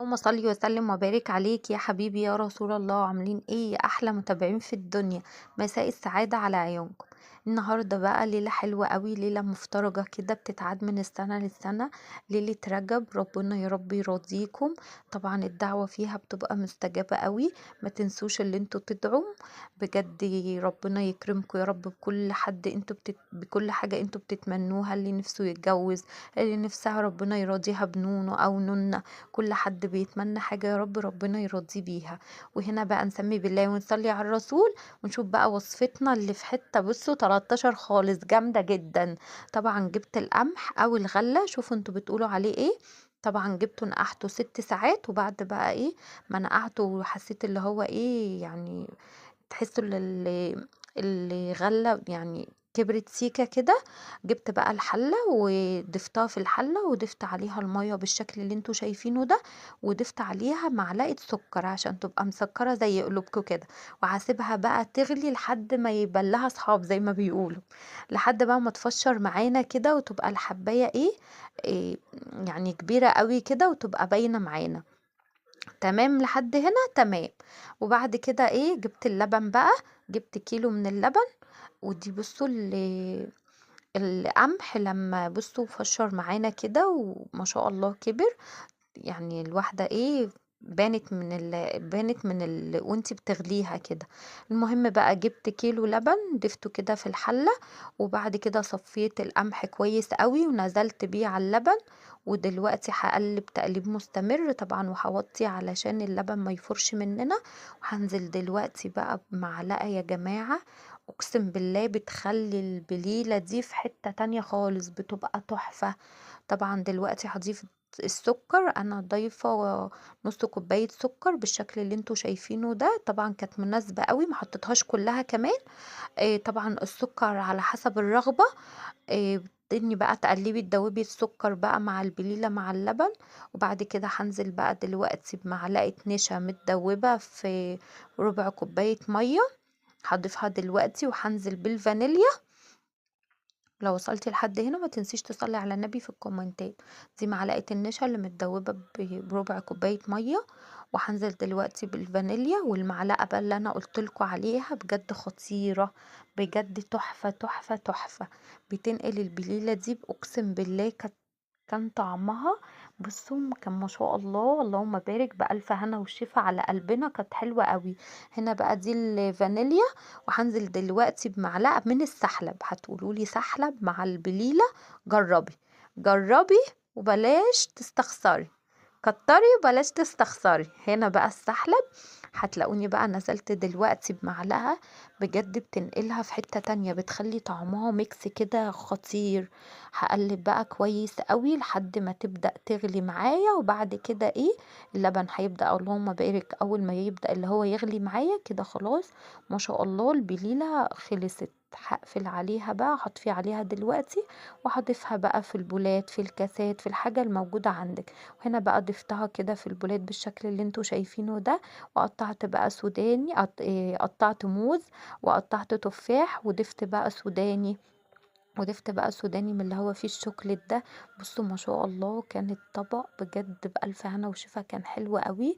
اللهم صل وسلم وبارك عليك يا حبيبي يا رسول الله. عاملين ايه يا احلى متابعين في الدنيا؟ مساء السعادة على عيونكم. النهاردة بقى ليلة حلوة قوي، ليلة مفترجة كده بتتعاد من السنة للسنة، ليلة رجب. ربنا يا رب يرضيكم. طبعا الدعوة فيها بتبقى مستجابة قوي، ما تنسوش اللي انتوا تدعوا بجد. ربنا يكرمكم يا رب بكل حد انتوا بكل حاجة انتوا بتتمنوها. اللي نفسه يتجوز، اللي نفسها ربنا يراضيها بنونه او نونة، كل حد بيتمنى حاجة يا رب ربنا يرضيه بيها. وهنا بقى نسمي بالله ونصلي على الرسول ونشوف بقى وصفتنا اللي في حتة بصوا 13 خالص، جامدة جدا. طبعا جبت القمح او الغلة، شوفوا انتوا بتقولوا عليه ايه. طبعا جبته نقعته 6 ساعات، وبعد بقى ايه ما نقعته وحسيت اللي هو ايه، يعني تحسوا اللي غلة يعني كبرت سيكة كده. جبت بقى الحلة وضفتها في الحلة، وضفت عليها المية بالشكل اللي انتوا شايفينه ده، وضفت عليها معلقة سكر عشان تبقى مسكرة زي قلوبكم كده، وهسيبها بقى تغلي لحد ما يبان لها صحاب زي ما بيقولوا، لحد بقى ما تفشر معانا كده وتبقى الحباية ايه يعني كبيرة قوي كده وتبقى باينة معانا. تمام لحد هنا تمام. وبعد كده ايه جبت اللبن بقى، جبت كيلو من اللبن. ودي بصوا القمح لما بصوا فشر معانا كده وما شاء الله كبر، يعني الواحدة ايه بانت من ال وانتي بتغليها كده. المهم بقى جبت كيلو لبن ضفته كده في الحلة، وبعد كده صفيت القمح كويس قوي ونزلت بيه على اللبن. ودلوقتي هقلب تقليب مستمر طبعا وهوطي علشان اللبن ما يفرش مننا. وهنزل دلوقتي بقى بمعلقة يا جماعة، اقسم بالله بتخلي البليلة دي في حتة تانية خالص، بتبقى تحفة. طبعا دلوقتي هضيف السكر، انا ضايفه نص كوبايه سكر بالشكل اللي انتوا شايفينه ده. طبعا كانت مناسبه قوي، ما حطيتهاش كلها كمان. طبعا السكر على حسب الرغبه. بتدني بقى تقلبي تدوبي السكر بقى مع البليله مع اللبن. وبعد كده هنزل بقى دلوقتي بمعلقه نشا متدوبه في ربع كوبايه ميه، هضيفها دلوقتي. وهنزل بالفانيليا. لو وصلتي لحد هنا ما تنسيش تصلي على النبي في الكومنتات. دي معلقه النشا اللي متدوبه بربع كوبايه ميه. وهنزل دلوقتي بالفانيليا والمعلقه بقى اللي انا قلت لكم عليها، بجد خطيره، بجد تحفه تحفه تحفه. بتنقل البليله دي اقسم بالله كان طعمها بصوا كان ما شاء الله اللهم بارك، بألف هنا وشفا على قلبنا، كانت حلوة قوي. هنا بقى دي الفانيليا. وهنزل دلوقتي بمعلقة من السحلب. هتقولوا لي سحلب مع البليلة؟ جربي جربي وبلاش تستخسري، كتري وبلاش تستخسري. هنا بقى السحلب هتلاقوني بقى نزلت دلوقتي بمعلقة، بجد بتنقلها في حتة تانية، بتخلي طعمها mix كده خطير. هقلب بقى كويس قوي لحد ما تبدأ تغلي معايا. وبعد كده ايه اللبن هيبدأ اللهم بارك، اول ما يبدأ اللي هو يغلي معايا كده خلاص ما شاء الله البليلة خلصت. هقفل عليها بقى، هطفي عليها دلوقتي وهضيفها بقى في البولات في الكاسات في الحاجة الموجودة عندك. وهنا بقى ضفتها كده في البولات بالشكل اللي انتوا شايفينه ده. وقطعت بقى سوداني، قطعت موز وقطعت تفاح، وضفت بقى سوداني، وضفت بقى سوداني من اللي هو فيه الشوكليت ده. بصوا ما شاء الله كان الطبق بجد بألف هنا وشفا، كان حلو قوي.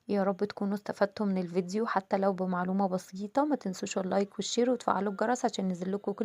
يا رب تكونوا استفدتوا من الفيديو حتى لو بمعلومة بسيطة. ما تنسوش ال like وال share وتفعلوا الجرس عشان ينزل لكم كل